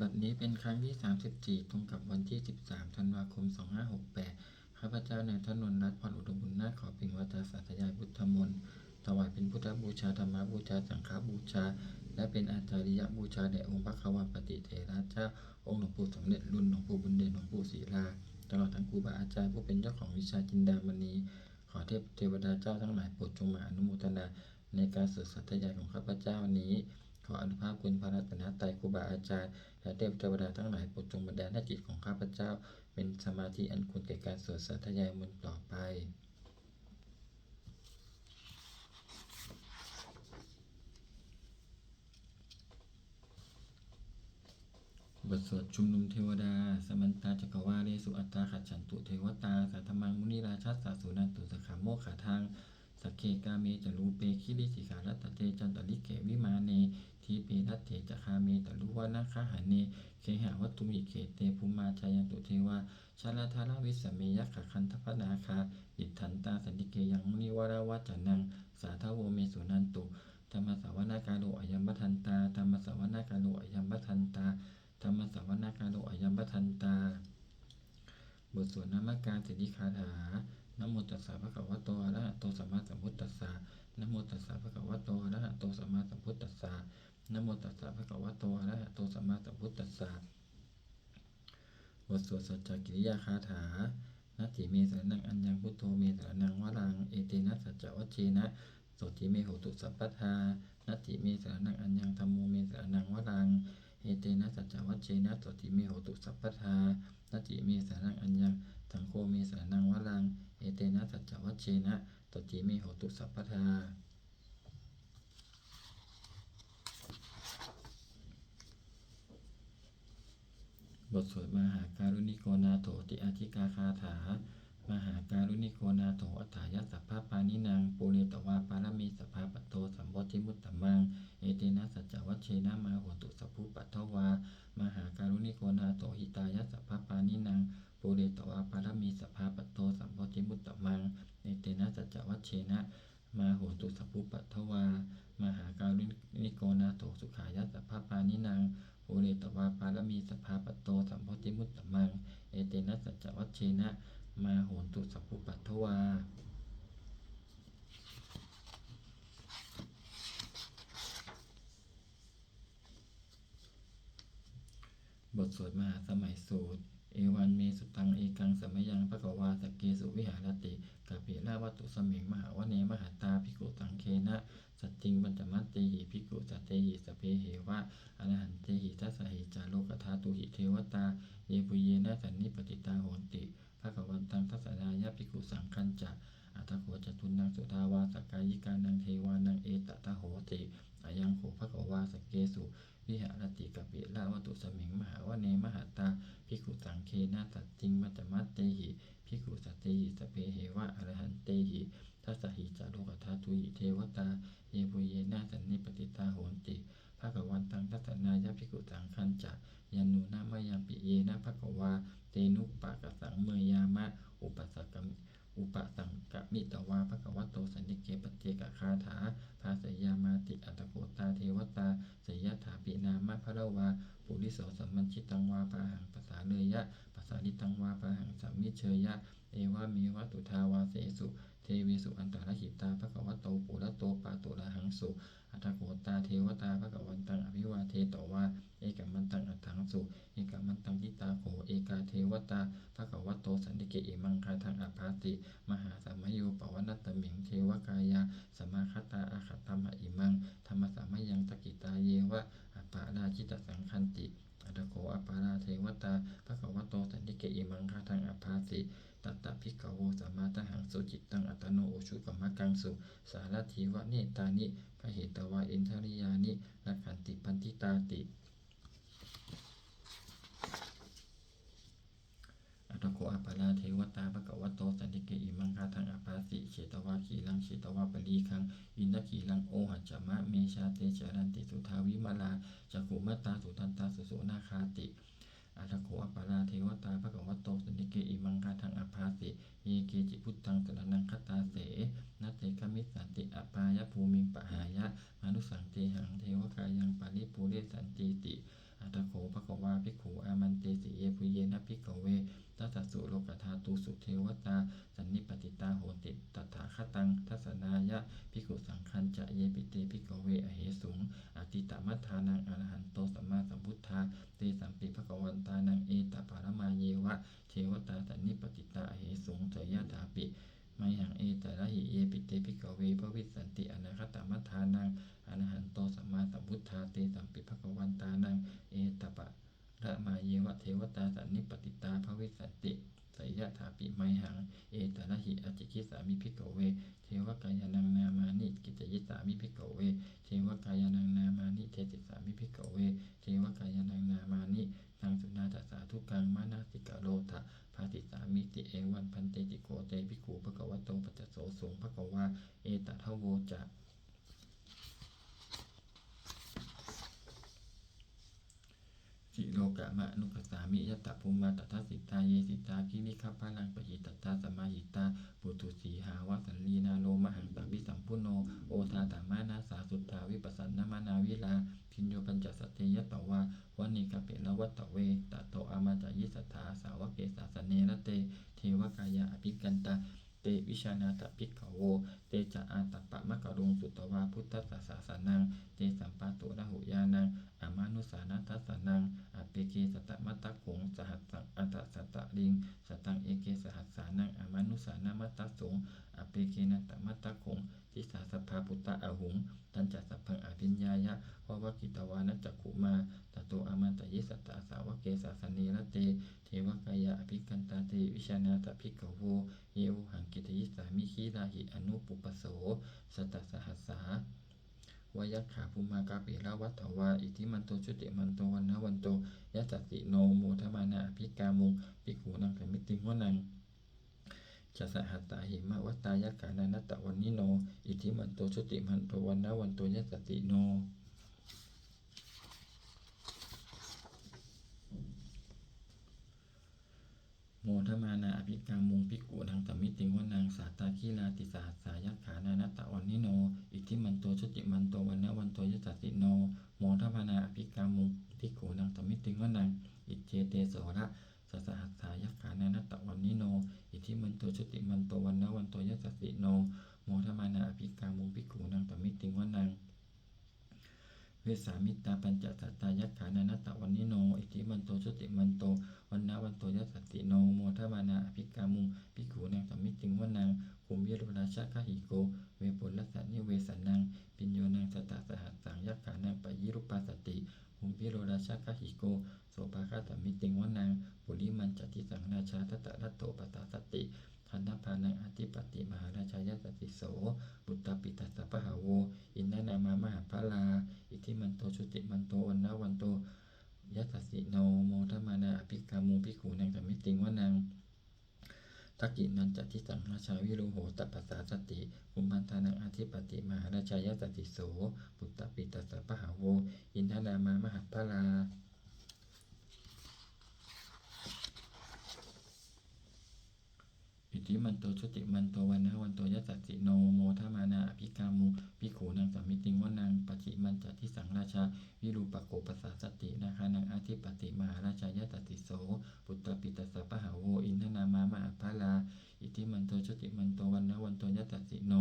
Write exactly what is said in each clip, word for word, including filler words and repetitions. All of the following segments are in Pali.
บัดนี้เป็นครั้งที่ สามสิบสี่ ตรงกับวันที่ สิบสาม ธันวาคม สองห้าหกแปด ข้าพเจ้านายทนนท์ รัตน์พรอุดมบุญนาถ ขอเปล่งวาจาสาธยายพุทธมนต์ ถวายเป็นพุทธบูชา ธรรมบูชา สังฆบูชา และเป็นอาจาริยบูชาแด่องค์พระควัมปติเถระเจ้า องค์หลวงปู่สำเร็จลุน หลวงปู่บุญเด่น หลวงปู่ศิลา ตลอดทั้งครูบาอาจารย์ผู้เป็นเจ้าของวิชาจินดามณี ขอเทพเทวดาเจ้าทั้งหลายโปรดจงมาอนุโมทนาในการสวดสาธยายของข้าพเจ้านี้ ขออานุภาพคุณพระรัตนตรัย ครูบาอาจารย์ และเทพเทวดาทั้งหลายโปรดจงบันดาลให้จิตของข้าพเจ้าเป็นสมาธิอันควรแก่การสวดสาธยายมนต์ต่อไป บทสวดชุมนุมเทวดา Samantā cakkavāḷesu atrāgacchantu devatā, saddhammaṃ munirājassa suṇantu saggamokkhadaṃ. Sagge kāme ca rūpe girisikharataṭe cantalikkhe vimāne, dīpe raṭṭhe ca gāme taruvanagahane gehavatthumhi khette, bhummā cāyantu devā jalathalavisame yakkhagandhabbanāgā, tiṭṭhantā santike yaṃ munivaravacanaṃ sādhavo me suṇantu. Dhammassavanakālo ayam bhadantā. Dhammassavanakālo ayam bhadantā. Dhammassavanakālo ayam bhadantā. บทสวดนมการสิทธิคาถา Namo tassa bhagavato arahato sammāsambuddhassa. Namo tassa bhagavato arahato sammāsambuddhassa. Namo tassa bhagavato arahato sammāsambuddhassa. บทสวดสัจจกิริยาคาถา Natthi me saraṇaṃ aññaṃ, buddho me saraṇaṃ varaṃ, etena saccavajjena sotthi me hotu sabbadā. Natthi me saraṇaṃ aññaṃ, dhammo me saraṇaṃ varaṃ, etena saccavajjena sotthi me hotu sabbadā. Natthi me saraṇaṃ aññaṃ, saṅgho me saraṇaṃ varaṃ, etena saccavajjena sotthi me hotu sabbadā. บทสวดมหาการุณิโกนาโถติอาทิกาคาถา Mahākāruṇiko nātho atthāya sabbapāṇinaṃ, pūretvā pāramī sabbā patto sambodhimuttamaṃ, etena saccavajjena mā hontu sabbupaddavā. Mahākāruṇiko nātho hitāya sabbapāṇinaṃ, pūretvā pāramī sabbā patto sambodhimuttamaṃ, etena saccavajjena mā hontu sabbupaddavā. Mahākāruṇiko nātho sukhāya sabbapāṇinaṃ, pūretvā pāramī sabbā patto sambodhimuttamaṃ, etena saccavajjena mā hontu sabbupaddavā. บทสวดมหาสมัยสูตร Evaṃ me sutaṃ. Ekaṃ samayaṃ bhagavā sakkesu viharati kapilavatthusmiṃ mahāvane mahatā bhikkhusaṅghena saddhiṃ pañcamattehi bhikkhusatehi sabbeheva arahantehi. Dasahi ca lokadhātūhi devatā yebhuyyena sannipatitā honti bhagavantaṃ dassanāya bhikkhusaṅghañca. Atha kho catunnaṃ suddhāvāsakāyikānaṃ devānaṃ etadahosi: Ayaṃ kho bhagavā sakkesu viharati kapilavatthusmiṃ mahāvane mahatā bhikkhusaṅghena saddhiṃ pañcamattehi bhikkhusatehi sabbeheva arahantehi. Dasahi ca lokadhātūhi devatā yebhuyyena sannipatitā honti bhagavantaṃ dassanāya bhikkhusaṅghañca. Yannūna mayampi yena bhagavā tenupasaṅkameyyāma, upasaṅkami upasaṅkamitvā bhagavato santike paccekagāthā bhāseyyāmāti. Atha kho tā devatā seyyathāpi nāma balavā puriso sammiñjitaṃ vā bāhaṃ pasāreyya, pasāritaṃ vā bāhaṃ sammiñjeyya, evameva suddhāvāsesu devesu antarahitā bhagavato purato pāturahaṃsu. Atha kho tā devatā bhagavantaṃ abhivādetvā ekamantaṃ aṭṭhaṃsu. Ekamantaṃ ṭhitā kho ekā devatā bhagavato santike imaṃ gāthaṃ abhāsi: Mahāsamayo pavanasmiṃ, devakāyā samāgatā, āgatamha imaṃ dhammasamayaṃ, dakkhitāyeva aparājitasaṅghanti. Atha kho aparā devatā bhagavato santike imaṃ gāthaṃ abhāsi: Tatra bhikkhavo samādahaṃsu, cittaṃ attano ujukamakaṃsu, sārathīva nettāni gahetvā, indriyāni rakkhanti paṇḍitāti. Atha kho aparā devatā bhagavato santike imaṃ gāthaṃ abhāsi: Chetvā khīlaṃ chetvā palīghaṃ, indakhīlaṃ ohaccamanejā, te caranti suddhā vimalā, cakkhumatā sudantā susunāgāti. Atha kho aparā devatā bhagavato santike imaṃ gāthaṃ abhāsi: Ye keci buddhaṃ saraṇaṃ gatāse, na te gamissanti apāyabhūmiṃ, pahāya mānusaṃ dehaṃ, devakāyaṃ paripūressantīti. Atha kho bhagavā bhikkhū āmantesi: Yebhuyyena bhikkhave dasasu lokadhātūsu devatā sannipatitā honti tathāgataṃ dassanāya bhikkhusaṅghañca. Yepi te bhikkhave ahesuṃ atītamaddhānaṃ arahanto sammāsambuddhā, tesampi bhagavantānaṃ etaparamāyeva devatā sannipatitā ahesuṃ, seyyathāpi mayhaṃ etarahi. Yepi te bhikkhave bhavissanti anāgatamaddhānaṃ arahanto sammāsambuddhā, tesampi bhagavantānaṃ etaparamāyeva devatā sannipatitā bhavissanti, seyyathāpi mayhaṃ etarahi. Ācikkhissāmi bhikkhave devakāyānaṃ nāmāni, kittayissāmi bhikkhave devakāyānaṃ nāmāni, desissāmi bhikkhave devakāyānaṃ nāmāni. Taṃ suṇātha sādhukaṃ manasikarotha bhāsissāmīti. Evaṃ bhanteti kho te bhikkhū bhagavato paccassosuṃ. Bhagavā etadavoca: Silokamanukassāmi, yattha bhummā tadassitā; ye sitā girigabbharaṃ, pahitattā samāhitā. Puthū sīhāva sallīnā, lomahaṃsābhisambhuno; odātamanasā suddhā, vippasannamanāvilā. Bhiyyo pañcasate ñatvā, vane kāpilavatthave; tato āmantayi satthā, sāvake sāsane rate. Devakāyā abhikkantā, te vijānātha bhikkhavo. Te ca ātappamakaruṃ, sutvā buddhassa sāsanaṃ; tesampāturahu ñāṇaṃ, amanussāna dassanaṃ. Appeke satamaddakkhuṃ, sahassaṃ atha sattariṃ; sataṃ eke sahassānaṃ, amanussānamaddasuṃ. Appekenantamaddakkhuṃ, disā sabbā phuṭā ahuṃ. Tañca sabbaṃ abhiññāya, vavakkhitvāna cakkhumā; tato āmantayi satthā, sāvake sāsane rate. Devakāyā abhikkantā, te vijānātha bhikkhavo; ye vohaṃ kittayissāmi, girāhi anupubbaso. Sattasahassā va yakkhā, bhummā kāpilavatthavā; iddhimanto jutimanto, vaṇṇavanto yasassino; modamānā abhikkāmuṃ, bhikkhūnaṃ samitiṃ vanaṃ. Chasahassā hemavatā, yakkhā nānattavaṇṇino; iddhimanto jutimanto, vaṇṇavanto yasassino; modamānā abhikkāmuṃ, bhikkhūnaṃ samitiṃ vanaṃ. Sātāgirā tisahassā, yakkhā nānattavaṇṇino; iddhimanto jutimanto, vaṇṇavanto yasassino; modamānā abhikkāmuṃ, bhikkhūnaṃ samitiṃ vanaṃ. Iccete soḷasasahassā, yakkhā nānattavaṇṇino; iddhimanto jutimanto, vaṇṇavanto yasassino; modamānā abhikkāmuṃ, bhikkhūnaṃ samitiṃ vanaṃ. Vessāmittā pañcasatā, yakkhā nānattavaṇṇino; iddhimanto jutimanto, vaṇṇavanto yasassino; modamānā abhikkāmuṃ, bhikkhūnaṃ samitiṃ vanaṃ. Kumbhīro rājagahiko, vepullassa nivesanaṃ; bhiyyo naṃ satasahassaṃ, yakkhānaṃ payirupāsati; kumbhīro rājagahiko, sopāga samitiṃ vanaṃ. Purimañca disaṃ rājā, dhataraṭṭho pasāsati; gandhabbānaṃ ādhipati, mahārājā yasassi so. Puttāpi tassa bahavo, indanāmā mahabbalā; iddhimanto jutimanto, vaṇṇavanto yasassino; modamānā abhikkāmuṃ, bhikkhūnaṃ samitiṃ vanaṃ. Dakkhiṇañca disaṃ rājā, virūḷho tappasāsati; kumbhaṇḍānaṃ ādhipati, mahārājā yasassi so. Puttāpi tassa bahavo, indanāmā mahabbalā. Iddhimanto jutimanto, vaṇṇavanto yasassino; modamānā abhikkāmuṃ, bhikkhūnaṃ samitiṃ vanaṃ. Pacchimañca disaṃ rājā, virūpakkho pasāsati; nāgānaṃ ādhipati, mahārājā yasassi so. Puttāpi tassa bahavo, indanāmā mahabbalā; iddhimanto jutimanto, vaṇṇavanto yasassino;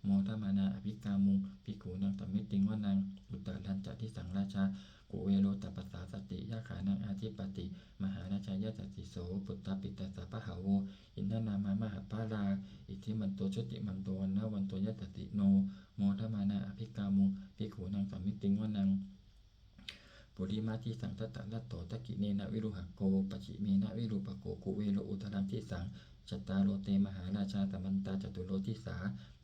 modamānā abhikkāmuṃ, bhikkhūnaṃ samitiṃ vanaṃ. Uttarañca disaṃ rājā, kuvero tappasāsati; yakkhānaṃ ādhipati, mahārājā yasassi so. Puttāpi tassa bahavo, indanāmā mahabbalā; iddhimanto jutimanto, vaṇṇavanto yasassino; modamānā abhikkāmuṃ, bhikkhūnaṃ samitiṃ vanaṃ. Purimadisaṃ dhataraṭṭho, dakkhiṇena virūḷhako; pacchimena virūpakkho, kuvero uttaraṃ disaṃ. Cattāro te mahārājā, samantā caturo disā;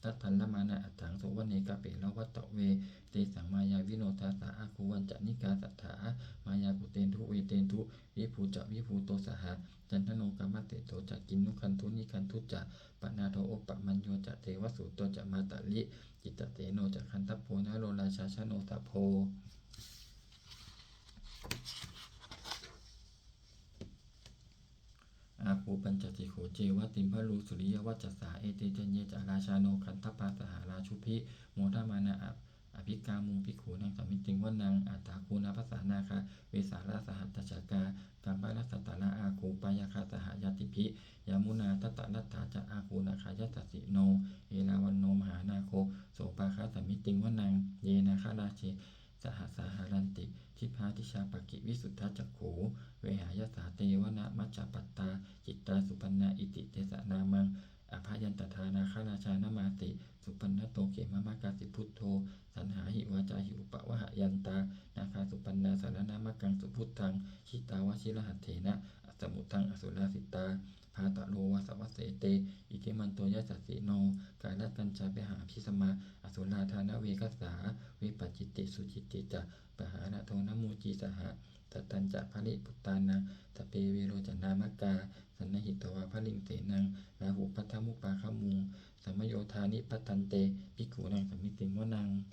daddallamānā aṭṭhaṃsu, vane kāpilavatthave. Tesaṃ māyāvino dāsā, āgū vañcanikā saṭhā; māyā kuṭeṇḍu veṭeṇḍu, viṭū ca viṭuṭo saha. Candano kāmaseṭṭho ca, kinnughaṇḍu nighaṇḍu ca; panādo opamañño ca, devasūto ca mātali. Cittaseno ca gandhabbo, naḷo rājā janosabho. Āgū pañcasikho ceva, timbarū suriyavacchasā; ete caññe ca rājāno, gandhabbā saha rājubhi. Modamānā a- abhikkāmuṃ bhikkhūnaṃ samitiṃ vanaṃ. Athāgū nābhasā nāgā vesālā saha tacchakā, kambalassatarā āgū pāyāgā saha ñātibhi. Yāmunā dhataraṭṭhā ca āgū nāgā yasassino, erāvaṇo mahānāgo sopāga samitiṃ vanaṃ. Ye nāgarāje sahasā haranti dibbā dijā pakkhi-visuddhacakkhū, vehāyasā te vanamajjhapattā citrā supaṇṇā iti tesa nāmaṃ. Abhayantadā nāgarājānamāsi, supaṇṇato khemamakāsi buddho. Saṇhāhi vācāhi upavhayantā nāgā supaṇṇā saraṇamakaṃsu buddhaṃ. Jitā vajirahatthena samuddaṃ asurā sitā, bhātaro vāsavassete iddhimanto yasassino. Kālakañjā pahābhismā asurā dānaveghasā, vepacitti sucitti ca pahārādo namucī saha. Satañca baliputtānaṃ sabbe verocanāmakā, sannayhitvā baliṃ senaṃ rāhubhaddamupāgamuṃ. Samayodāni bhaddante bhikkhūnaṃ samitiṃ vanaṃ.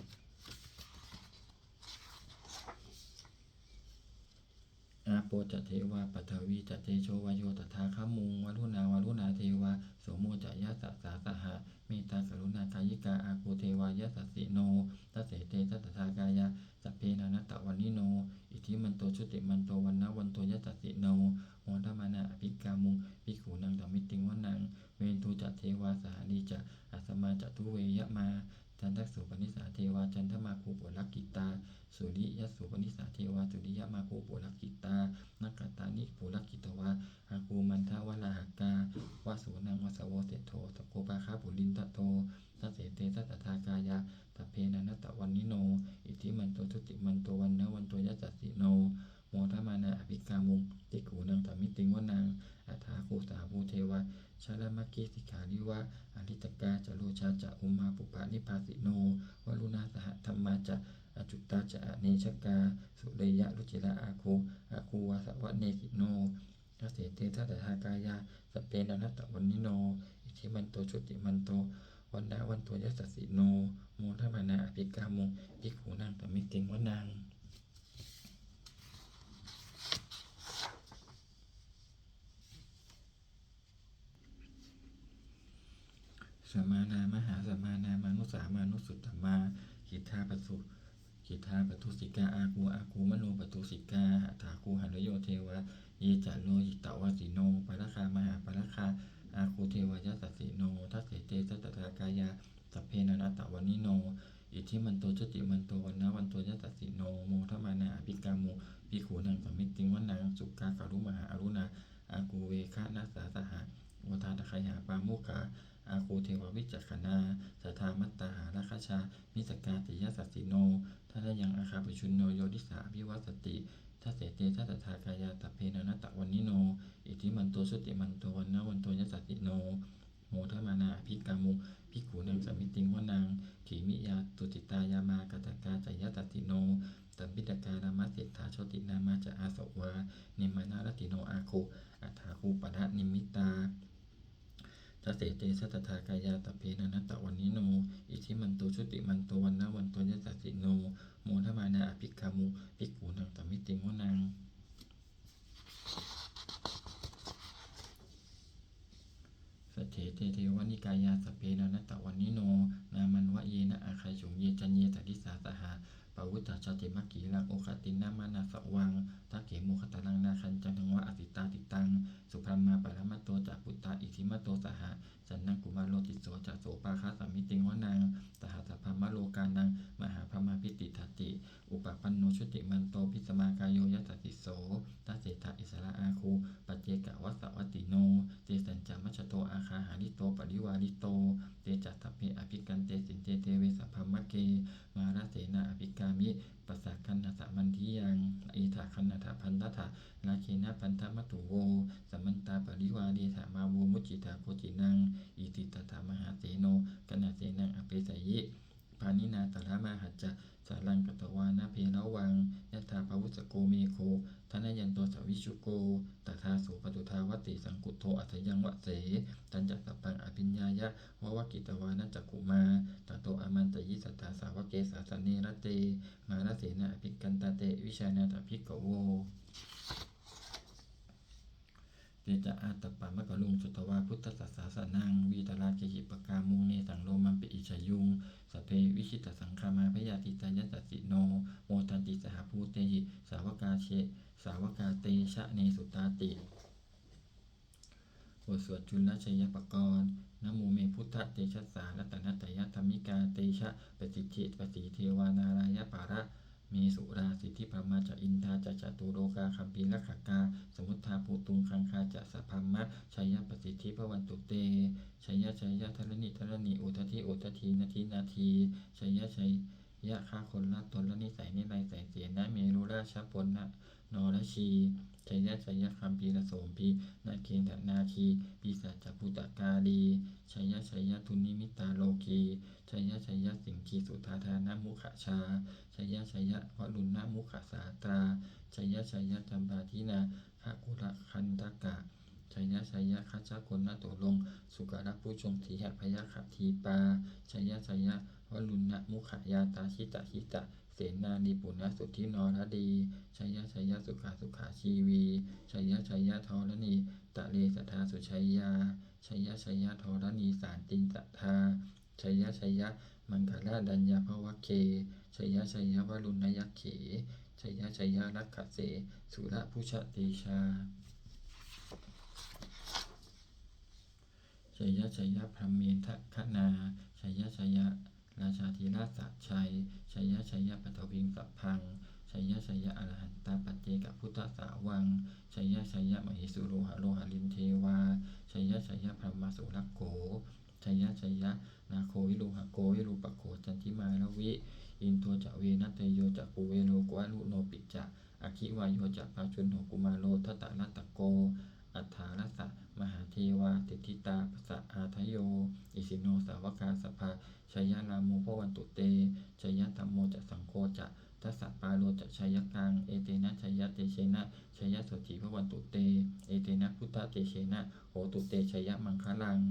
Āpo ca devā paṭhavī ca tejo vāyo tadāgamuṃ, varuṇā vāruṇā devā somo ca yasasā saha. Mettākaruṇākāyikā āgū devā yasassino, dasete dasadhā kāyā sabbe nānattavaṇṇino. Iddhimanto jutimanto vaṇṇavanto yasassino, modamānā abhikkāmuṃ bhikkhūnaṃ samitiṃ vanaṃ. Veṇḍū ca devā sahalī ca asamā ca duve yamā, candassūpanisā devā candamāgū purakkhitā, suriyassūpanisā devā suriyamāgū purakkhitā. Nakkhattāni purakkhitvā āgū mandavalāhakā, vasūnaṃ vāsavo seṭṭho sakkopāga purindado. Dasete dasadhā kāyā sabbe nānattavaṇṇino, iddhimanto jutimanto vaṇṇavanto yasassino, modamānā abhikkāmuṃ bhikkhūnaṃ samitiṃ vanaṃ. Athāgū sahabhū devā jalamaggisikhāriva, ariṭṭhakā ca rojā ca ummāpupphanibhāsino, varuṇā sahadhammā ca accutā ca anejakā, sūleyyarucirā āgū āgū vāsavanesino. Dasete dasadhā kāyā sabbe nānattavaṇṇino, iddhimanto jutimanto vaṇṇavanto yasassino, modamānā abhikkāmuṃ bhikkhūnaṃ samitiṃ vanaṃ. Samānā mahāsamānā mānusā mānusuttamā, khiḍḍāpadū khiḍḍāpadūsikā āgū āgū manopadūsikā. Athāgū harayo devā ye ca lohitavāsino, pāragā mahāpāragā āgū devā yasassino. Dasete dasadhā kāyā sabbe nānattavaṇṇino, iddhimanto jutimanto vaṇṇavanto yasassino, modamānā abhikkāmuṃ bhikkhūnaṃ samitiṃ vanaṃ. Sukkā karumhā aruṇā āgū veghanasā saha, odātagayhā pāmokkhā āgū devā vicakkhaṇā, sadāmattā hāragajā missakā ca yasassino. Thanayaṃ āgā pajjunno yo disā abhivassati. Dasete dasadhā kāyā sabbe nānattavaṇṇino, iddhimanto jutimanto vaṇṇavanto yasassino, modamānā abhikkāmuṃ bhikkhūnaṃ samitiṃ vanaṃ. Khemiyā tusitā yāmā kaṭṭhakā ca yasassino, lambitakā lāmaseṭṭhā jotināmā ca āsavā, nimmānaratino āgū athāgū paranimmitā. Dasete dasadhā kāyā sabbe nānattavaṇṇino, iddhimanto jutimanto vaṇṇavanto yasassino, modamānā abhikkāmuṃ bhikkhūnaṃ samitiṃ vanaṃ. Saṭṭhete devanikāyā sabbe nānattavaṇṇino, nāmanvayena āgañchuṃ ye caññe sadisā saha. Pavutthajātimakhīlaṃ oghatiṇṇamanāsavaṃ, dakkhemoghataraṃ nāgaṃ candaṃva asitātitaṃ. Subrahmā paramatto ca puttā iddhimato saha, sanaṅkumāro tisso ca sopāga samitiṃ vanaṃ. Sahassabrahmalokānaṃ mahābrahmābhitiṭṭhati, upapanno jutimanto bhismākāyo yasassi so. Dasettha issarā āgū paccekavasavattino, tesañca majjhato āgā hārito parivārito. Te ca sabbe abhikkante sinde deve sabrahmake, mārasenā abhikkāmi passa kaṇhassa mandiyaṃ. Etha gaṇhatha bandhatha rāgena bandhamatthu vo, samantā parivāretha mā vo muñcittha koci naṃ. Iti tattha mahāseno kaṇhasenaṃ apesayi, pāṇinā talamāhacca saraṃ katvāna bheravaṃ. Yathā pāvussako megho thanayanto savijjuko, tadā so paccudāvatti saṅkuddho asayaṃvase. Tañca sabbaṃ abhiññāya vavakkhitvāna cakkhumā, tato āmantayi satthā sāvake sāsane rate. Mārasenā abhikkantā te vijānātha bhikkhavo. Te ca ātappamakaruṃ sutvā buddhassa sāsanaṃ, vītarāgehi pakkāmuṃ nesaṃ lomampi iñjayuṃ. Sabbe vijitasaṅgāmā bhayātītā yasassino, modanti saha bhūtehi sāvakā je- sāvakā te janesutāti. บทสวดจุลชัยปกรณ์ Namo me buddhatejasā ratanattayadhammikā, tejapasiddhi pasīdevā nārāyaparamesurā, siddhibrahmā ca indā ca catulokā gambhīrakkhakā, samuddā bhūtuṃ gaṅgā ca sabrahmajayapasiddhi bhavantu te. Jaya jaya dharaṇi dharaṇī udadhi udadhī nadi nadī, jaya jaya gaganalatanalanisai niraisai senamerurājabala norajī, jaya jaya gambhīrasombhī nāgendanāgī pisācabhūtakālī, jaya jaya dunnimittarogī, jaya jaya siṅgīsudādānamukhajā, jaya jaya varuṇṇamukhasātrā, jaya jaya campādināgakulaganthakā, jaya jaya gajagannaturaṅga sukarabhujaṅga sīhabyagghadīpā, jaya jaya varuṇṇamukhayātrā jita jita senārī punasuddhi naradī, jaya jaya sukhā sukhā jīvī, jaya jaya dharaṇītale sadā sujayā, jaya jaya dharaṇī santin sadā, jaya jaya maṅkarājaraññā bhavagge, jaya jaya varuṇṇayakkhe, jaya jaya rakkhase surabhujatejā, jaya jaya brahmendagaṇā, jaya jaya rājādhirāja sājjai, jaya jaya paṭhaviṃ sabbaṃ, jaya jaya arahantā paccekabuddhasāvaṃ, jaya jaya mahesuro haro harindevā, jaya jaya brahmā surakkho, jaya jaya nāgo viruḷhako virūpakkho candimā ravi, indo ca venateyyo ca kuvero varuṇopi ca, aggi vāyo ca pājuṇho kumāro dhataraṭṭhako, aṭṭhārasa mahādevā siddhitāpasa-ādayo, isino sāvakā sabbā jaya rāmo bhavantu te, jaya dhammo ca saṅgho ca dasapālo ca jayakaṃ, etena jayatejena jayasotthī bhavantu te, etena buddhatejena hotu te jayamaṅgalaṃ.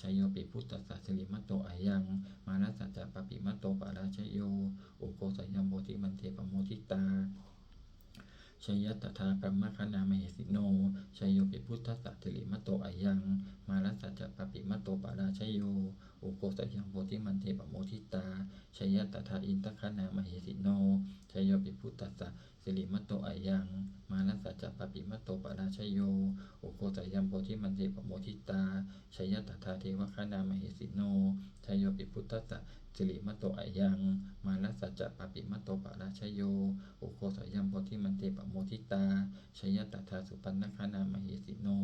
Jayopi buddhassa sirīmato ayaṃ, mārassa ca pāpimato parājayo, ugghosayaṃ bodhimaṇḍe pamoditā, jaya tadā brahmagaṇā mahesino. Jayopi buddhassa sirīmato ayaṃ, mārassa ca pāpimato parājayo, ugghosayaṃ bodhimaṇḍe pamoditā, jaya tadā indagaṇā mahesino. Jayopi buddhassa sirīmato ayaṃ, mārassa ca pāpimato parājayo, ugghosayaṃ bodhimaṇḍe pamoditā, jaya tadā devagaṇā mahesino. Jayopi buddhassa sirīmato ayaṃ, mārassa ca pāpimato parājayo, ugghosayaṃ bodhimaṇḍe pamoditā, jaya tadā supaṇṇagaṇā mahesino.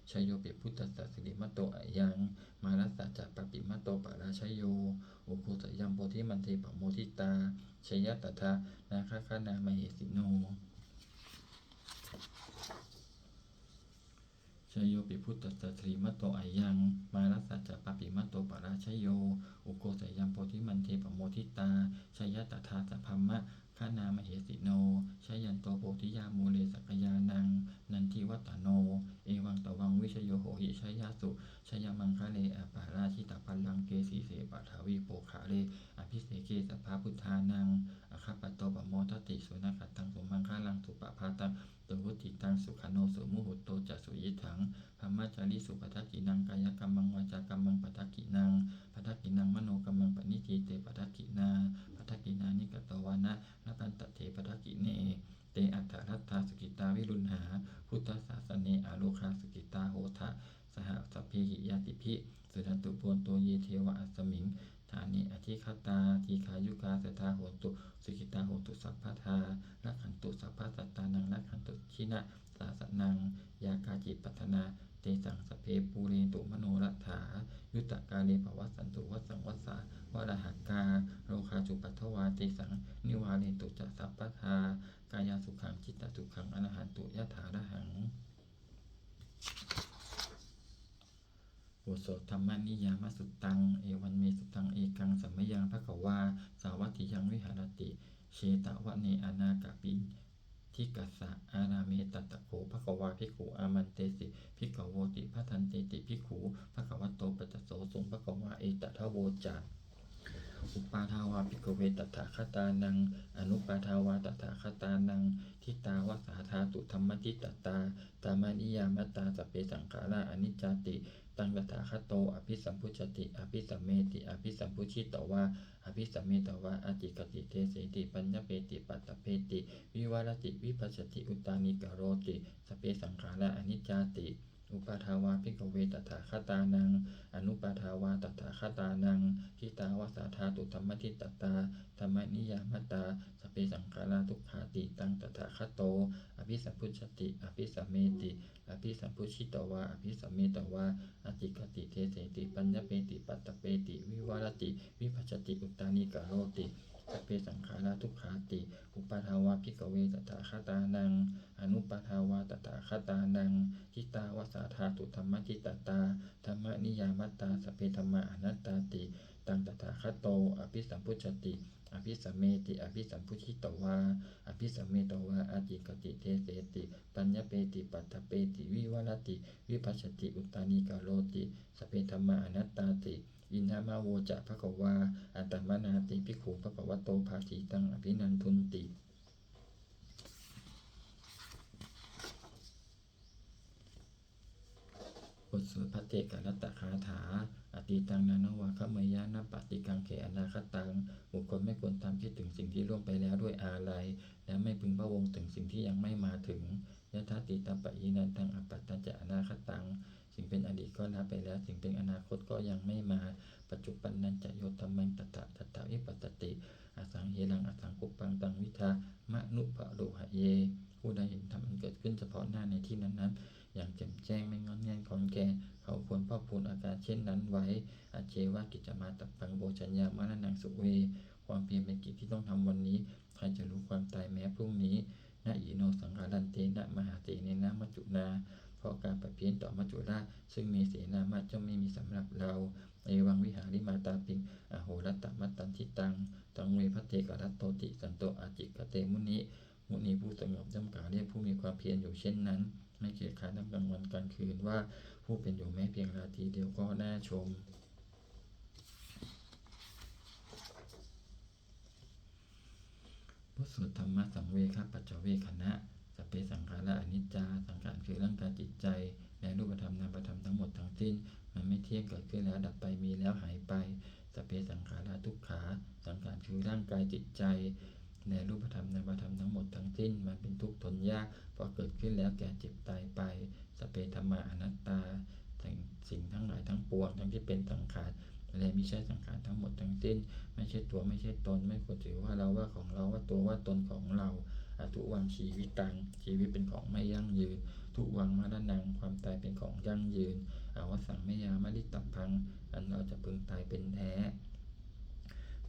Jayopi buddhassa sirīmato ayaṃ, mārassa ca pāpimato parājayo, ugghosayaṃ bodhimaṇḍe pamoditā, jaya tadā nāgagaṇā mahesino. Jayopi buddhassa sirīmato ayaṃ, mārassa ca pāpimato parājayo, ugghosayaṃ bodhimaṇḍe pamoditā, jaya tadā sabrahmagaṇā mahesino. Jayanto bodhiyā mūle sakyānaṃ nandivaḍḍhano, evaṃ tvaṃ vijayo hohi jayassu jayamaṅgale, aparājitapallaṅke sīse paṭhavipokkhare, abhiseke sabbabuddhānaṃ aggappatto pamodati. Sunakkhattaṃ sumaṅgalaṃ supabhātaṃ suhuṭṭhitaṃ, sukhaṇo sumuhutto ca suyiṭṭhaṃ brahmacārisu, padakkhiṇaṃ kāyakammaṃ vācākammaṃ padakkhiṇaṃ, padakkhiṇaṃ manokammaṃ paṇidhī te padakkhiṇā, padakkhiṇāni katvāna labhantatthe padakkhiṇe. Te atthaladdhā sukhitā viruḷhā buddhasāsane, arogā sukhitā hotha saha sabbehi ñātibhi. Suṇantu bhonto ye devā asmiṃ ṭhāne adhigatā, dīghāyukā sadā hontu, sukhitā hontu sabbadā. Rakkhantu sabbasattānaṃ, rakkhantu jinasāsanaṃ. Yā kāci patthanā tesaṃ, sabbe pūrentu manorathā. Yuttakāle pavassantu vassaṃ vassā valāhakā. Rogā cupaddavā tesaṃ, nivārentu ca sabbadā. Kāyasukhaṃ cittasukhaṃ, arahantu yathārahaṃ. บทสวดธัมมนิยามสุตตัง Evaṃ me sutaṃ. Ekaṃ samayaṃ bhagavā sāvatthiyaṃ viharati jetavane anāthapiṇḍikassa ārāme. Tatra kho bhagavā bhikkhū āmantesi bhikkhavoti. Bhadanteti bhikkhū bhagavato paccassosuṃ. Bhagavā etadavoca. Uppādā vā bhikkhave tathāgatānaṃ anuppādā vā tathāgatānaṃ, ṭhitāva sā dhātu dhammaṭṭhitatā dhammaniyāmatā sabbe saṅkhārā aniccāti. Taṃ tathāgato abhisambujjhati abhisameti, abhisambujjhitvā abhisametvā ācikkhati deseti paññapeti paṭṭhapeti vivarati vibhajati uttānīkaroti sabbe saṅkhārā aniccāti. Uppādā vā bhikkhave tathāgatānaṃ anuppādā vā tathāgatānaṃ, ṭhitāva sā dhātu dhammaṭṭhitatā dhammaniyāmatā sabbe saṅkhārā dukkhāti. Taṃ tathāgato abhisambujjhati abhisameti, abhisambujjhitvā abhisametvā ācikkhati deseti paññapeti paṭṭhapeti vivarati vibhajati uttānīkaroti sabbe saṅkhārā dukkhāti. Uppādā vā bhikkhave tathāgatānaṃ anuppādā vā tathāgatānaṃ, ṭhitāva sā dhātu dhammaṭṭhitatā dhammaniyāmatā sabbe dhammā anattāti. Taṃ tathāgato abhisambujjhati abhisameti, abhisambujjhitvā abhisametvā ācikkhati deseti paññapeti paṭṭhapeti vivarati vibhajati uttānīkaroti sabbe dhammā anattāti. Idamavoca bhagavā. Attamanā te bhikkhū bhagavato bhāsitaṃ abhinandunti. บทสวดภัทเทกรัตตคาถา Atītaṃ nānvāgameyya, nappaṭikaṅkhe anāgataṃ. บุคคลไม่ควรตามคิดถึงสิ่งที่ล่วงไปแล้วด้วยอาลัย และไม่พึงพะวงถึงสิ่งที่ยังไม่มาถึง Yadatītampahīnantaṃ, appattañca anāgataṃ. สิ่งเป็นอดีตก็ละไปแล้ว สิ่งเป็นอนาคตก็ยังไม่มา Paccuppannañca yo dhammaṃ, tattha tattha vipassati, asaṃhiraṃ asaṅkuppaṃ, taṃ viddhā manubrūhaye. ผู้ใดเห็นธรรมอันเกิดขึ้นเฉพาะหน้าในที่นั้นๆ อย่างแจ่มแจ้ง ไม่ง่อนแง่นคลอนแคลน เขาควรพอกพูนอาการเช่นนั้นไว้ Ajjeva kiccamātappaṃ, ko jaññā maraṇaṃ suve. ความเพียรเป็นกิจที่ต้องทำวันนี้ ใครจะรู้ความตายแม้พรุ่งนี้ Na hi no saṅgarantena, mahāsenena maccunā. เพราะการผัดเพี้ยนต่อมัจจุราช ซึ่งมีเสนามาก ย่อมไม่มีสำหรับเรา Evaṃ vihārimātāpiṃ, ahorattamatanditaṃ, taṃ ve bhaddekarattoti, santo ācikkhate muni. มุนีผู้สงบย่อมกล่าวเรียกผู้มีความเพียรอยู่เช่นนั้น ไม่เกียจคร้านทั้งกลางวันกลางคืนว่า ผู้เป็นอยู่แม้เพียงราตรีเดียวก็น่าชม บทสวดธรรมสังเวคปัจจเวกขณะ Sabbe saṅkhārā aniccā. สังขารคือร่างกายจิตใจ และรูปธรรมนามธรรมทั้งหมดทั้งสิ้น มันไม่เที่ยง เกิดขึ้นแล้วดับไป มีแล้วหายไป Sabbe saṅkhārā dukkhā. สังขารคือร่างกายจิตใจ และรูปธรรมนามธรรมทั้งหมดทั้งสิ้น มันเป็นทุกข์ทนยาก เพราะเกิดขึ้นแล้วแก่เจ็บตายไป Sabbe dhammā anattā. สิ่งทั้งหลายทั้งปวง ทั้งที่เป็นสังขาร และมิใช่สังขารทั้งหมดทั้งสิ้น ไม่ใช่ตัวไม่ใช่ตน ไม่ควรถือว่าเราว่าของเรา ว่าตัวว่าตนของเรา Adhuvaṃ jīvitaṃ. ชีวิตเป็นของไม่ยั่งยืน Dhuvaṃ maraṇaṃ. ความตายเป็นของยั่งยืน Avassaṃ mayā maritabbaṃ. อันเราจะพึงตายเป็นแท้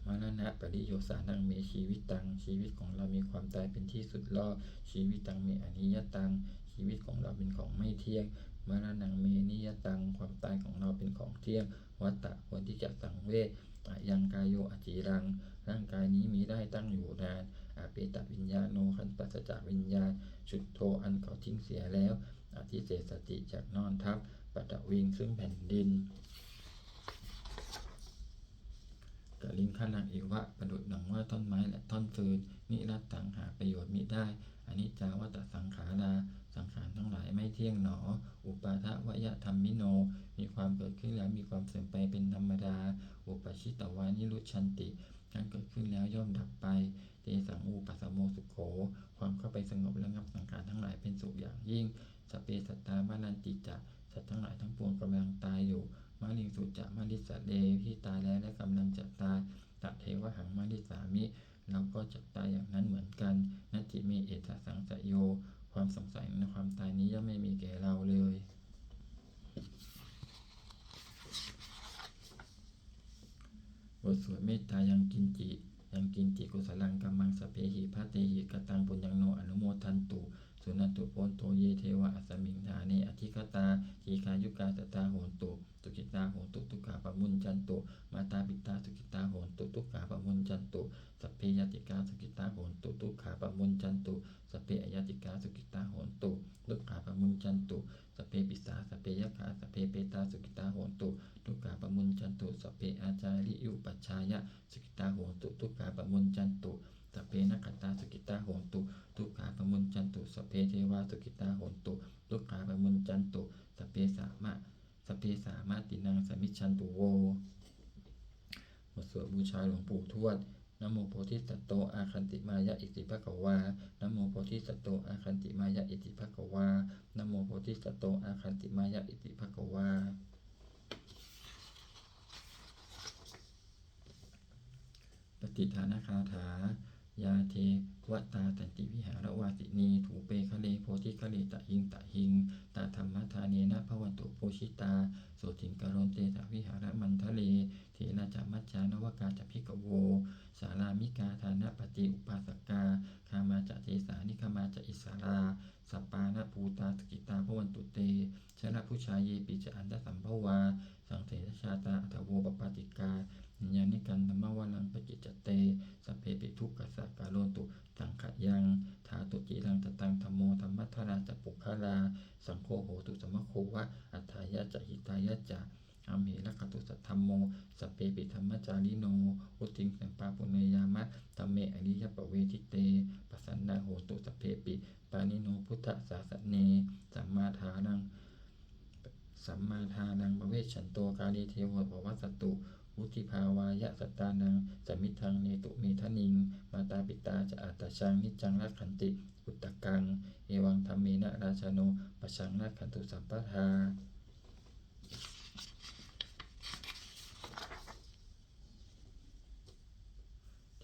Maraṇapariyosānaṃ me jīvitaṃ. ชีวิตของเรามีความตายเป็นที่สุดรอบ Jīvitaṃ me aniyataṃ. ชีวิตของเราเป็นของไม่เที่ยง Maraṇaṃ me niyataṃ. ความตายของเราเป็นของเที่ยง Vata ควรที่จะสังเวช Ayaṃ kāyo aciraṃ. ร่างกายนี้มิได้ตั้งอยู่นาน Apetaviññāṇo อันปราศจากวิญญาณ Chuḍḍho อันเขาทิ้งเสียแล้ว Adhisessati จักนอนทับ Paṭhaviṃ ซึ่งแผ่นดิน Kaliṅgaraṃ iva ประดุจดังว่าท่อนไม้และท่อนฟืน Niratthaṃ หาประโยชน์มิได้ Aniccā vata saṅkhārā. สังขารทั้งหลายไม่เที่ยงหนอ Uppādavayadhammino. มีความเกิดขึ้นแล้วมีความเสื่อมไปเป็นธรรมดา Uppajjitvā nirujjhanti. ทั้งเกิดขึ้นแล้วย่อมดับไป Tesaṃ vūpasamo sukho. ความเข้าไปสงบระงับสังขารทั้งหลายเป็นสุขอย่างยิ่ง Sabbe sattā maranti ca. สัตว์ทั้งหลายทั้งปวงกำลังตายอยู่ Mariṃsu ca marissare. ที่ตายแล้วและกำลังจะตาย Tathevāhaṃ marissāmi. เราก็จะตายอย่างนั้นเหมือนกัน Natthi me ettha saṃsayo. ความสงสัยในความตายนี้ย่อมไม่มีแก่เราเลย บทสวดเมตตา Yaṅkiñci. Yaṅkiñci kusalaṃ kammaṃ sabbehi bhatehi kataṃ puññaṃ no anumodantu. Suṇantu bhonto ye devā asmiṃ ṭhāne adhigatā. Dīghāyukā sadā hontu, sukhitā hontu, dukkhā pamuñcantu. Mātāpitā sukhitā hontu, dukkhā pamuñcantu. Sabbe ñātikā sukhitā hontu, dukkhā pamuñcantu. Sabbe aññātikā sukhitā hontu, dukkhā pamuñcantu. Sabbepi sā sabbe yakkhā sabbe petā sukhitā hontu dukkhā pamuñcantu. Sabbe ācariyupajjhāyā sukhitā hontu dukkhā pamuñcantu. Sabbe nakkhattā sukhitā hontu dukkhā pamuñcantu. Sabbe devā sukhitā hontu dukkhā pamuñcantu. Sabbe sāma sabbe sāmatīnaṃ samijjhantu vo. บทสวดบูชาหลวงปู่ทวด Namo bodhisatto āgantimāya iti bhagavā. Namo bodhisatto āgantimāya iti bhagavā. Namo bodhisatto āgantimāya iti bhagavā. ปฏิฐานคาถา Yā devatā santi vihāravāsinī, thūpe ghare bodhighare tahiṃ tahiṃ, tā dhammadānena bhavantu pūjitā, sotthiṃ karontedha vihāramaṇḍale. Therā ca majjhā navakā ca bhikkhavo, sārāmikā dānapatī upāsakā, gāmā ca desā nigamā ca issarā, sappāṇabhūtā sukhitā bhavantu te. Jalābujā yepi ca aṇḍasambhavā, saṃsedajātā athavopapātikā, niyyānikaṃ dhammavaraṃ paṭicca te, sabbepi dukkhassa karontu saṅkhayaṃ. Ṭhātu ciraṃ sataṃ dhammo, dhammaddharā ca puggalā, saṅgho hotu samaggo va, atthāya ca hitāya ca. Amhe rakkhatu saddhammo, sabbepi dhammacārino, vuḍḍhiṃ sampāpuṇeyyāma, dhamme ariyappavedite. Pasannā hontu sabbepi, pāṇino buddhasāsane. Sammādhāraṃ sammādhāraṃ pavecchanto, kāle devo pavassatu, vuḍḍhibhāvāya sattānaṃ, samiddhaṃ netu medaniṃ. Mātā pitā ca atrajaṃ, niccaṃ rakkhanti puttakaṃ, evaṃ dhammena rājāno, pajaṃ rakkhantu sabbadā.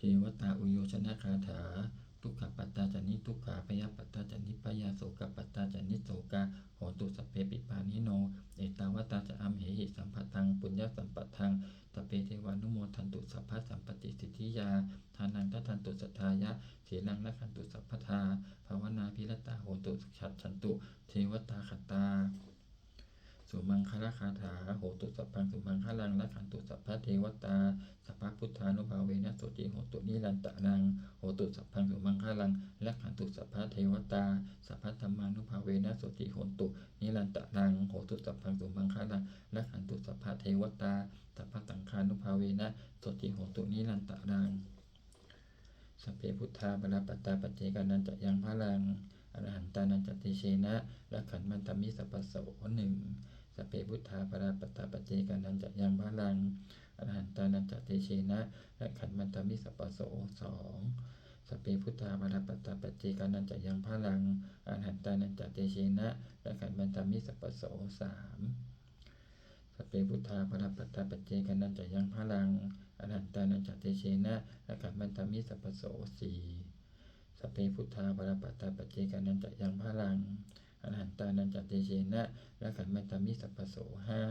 Devatāuyyojanagāthā. Dukkhappattā ca niddukkhā, bhayappattā ca nibbhayā, sokappattā ca nissokā, hontu sabbepi pāṇino. Ettāvatā ca amhehi, sambhataṃ puññasampadaṃ, sabbe devānumodantu, sabbasampattisiddhiyā. Dānaṃ dadantu saddhāya, sīlaṃ rakkhantu sabbadā, bhāvanābhiratā hontu, gacchantu devatāgatā. Sumaṅgalagāthā. Hotu sabbaṃ sumaṅgalaṃ, rakkhantu sabbadevatā, sabbabuddhānubhāvena, sotthī hontu nirantaraṃ. Hotu sabbaṃ sumaṅgalaṃ, rakkhantu sabbadevatā, sabbadhammānubhāvena, sotthī hontu nirantaraṃ. Hotu sabbaṃ sumaṅgalaṃ, rakkhantu sabbadevatā, sabbasaṅghānubhāvena, sotthī hontu nirantaraṃ. Sabbe buddhā balappattā, paccekānañca yaṃ balaṃ, arahantānañca tejena, rakkhaṃ bandhāmi sabbaso. หนึ่ง Sabbe buddhā balappattā, paccekānañca yaṃ balaṃ, arahantānañca tejena, rakkhaṃ bandhāmi sabbaso. สอง Sabbe buddhā balappattā, paccekānañca yaṃ balaṃ, arahantānañca tejena, rakkhaṃ bandhāmi sabbaso. สาม Sabbe buddhā balappattā, paccekānañca yaṃ balaṃ, arahantānañca tejena, rakkhaṃ bandhāmi sabbaso. สี่ Sabbe buddhā balappattā, paccekānañca yaṃ balaṃ, arahantānañca tejena, rakkhaṃ bandhāmi sabbaso. ห้า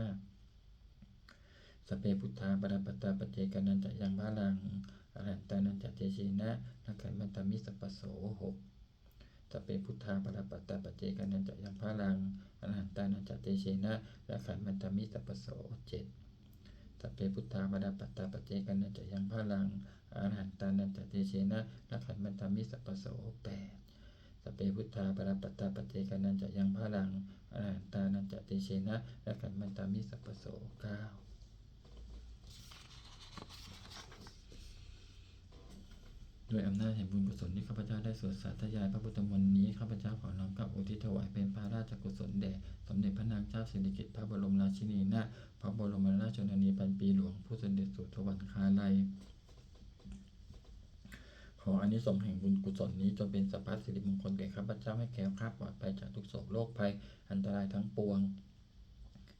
Sabbe buddhā balappattā, paccekānañca yaṃ balaṃ, arahantānañca tejena, rakkhaṃ bandhāmi sabbaso. หก Sabbe buddhā balappattā, paccekānañca yaṃ balaṃ, arahantānañca tejena, rakkhaṃ bandhāmi sabbaso. เจ็ด Sabbe buddhā balappattā, paccekānañca yaṃ balaṃ, arahantānañca tejena, rakkhaṃ bandhāmi sabbaso. แปด Sabbe buddhā balappattā, paccekānañca yaṃ balaṃ, arahantānañca tejena, rakkhaṃ bandhāmi sabbaso. เก้า ด้วยอำนาจแห่งบุญกุศลที่ข้าพเจ้าได้สวดสาธยายพระพุทธมนต์นี้ ข้าพเจ้าขอน้อมเกล้าอุทิศถวายเป็นพระราชกุศลแด่สมเด็จพระนางเจ้าสิริกิติ์ พระบรมราชินีนาถ พระบรมราชชนนีพันปีหลวง ผู้เสด็จสู่สวรรคาลัย ขออานิสงส์แห่งบุญกุศลนี้จงเป็นสัพพสิริมงคลแก่ข้าพเจ้า ให้แคล้วคลาดปลอดภัยจากทุกโศกโรคภัย อันตรายทั้งปวง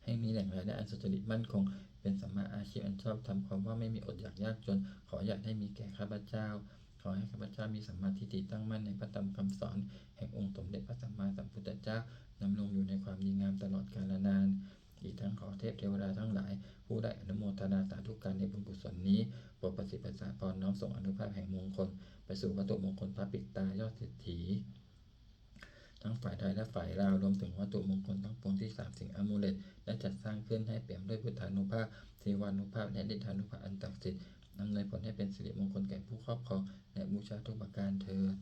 ให้มีแหล่งรายได้อันสุจริตมั่นคง เป็นสัมมาอาชีพอันชอบธรรม ความว่าไม่มีอดอยากยากจน ขออย่าได้มีแก่ข้าพเจ้า ขอให้ข้าพเจ้ามีสัมมาทิฏฐิตั้งมั่นในพระธรรมคำสอนแห่งองค์สมเด็จพระสัมมาสัมพุทธเจ้า ดำรงอยู่ในความดีงามตลอดกาลนาน อีกทั้งขอเทพเทวดาทั้งหลาย ผู้ได้อนุโมทนาสาธุการในบุญกุศลนี้ โปรดประสิทธิ์ประสาทพรน้อมส่งอานุภาพแห่งมงคล ไปสู่วัตถุมงคลพระปิดตายอดเศรษฐี ทั้งฝ่ายไทยและฝ่ายลาว รวมถึงวัตถุมงคลทั้งปวงที่สามสิงห์อามูเลตได้จัดสร้างขึ้น ให้เปี่ยมด้วยพุทธานุภาพ เทวานุภาพ และฤทธานุภาพอันศักดิ์สิทธิ์ อำนวยผลให้เป็นสิริมงคลแก่ผู้ครอบครอง และบูชาทุกประการเทอญ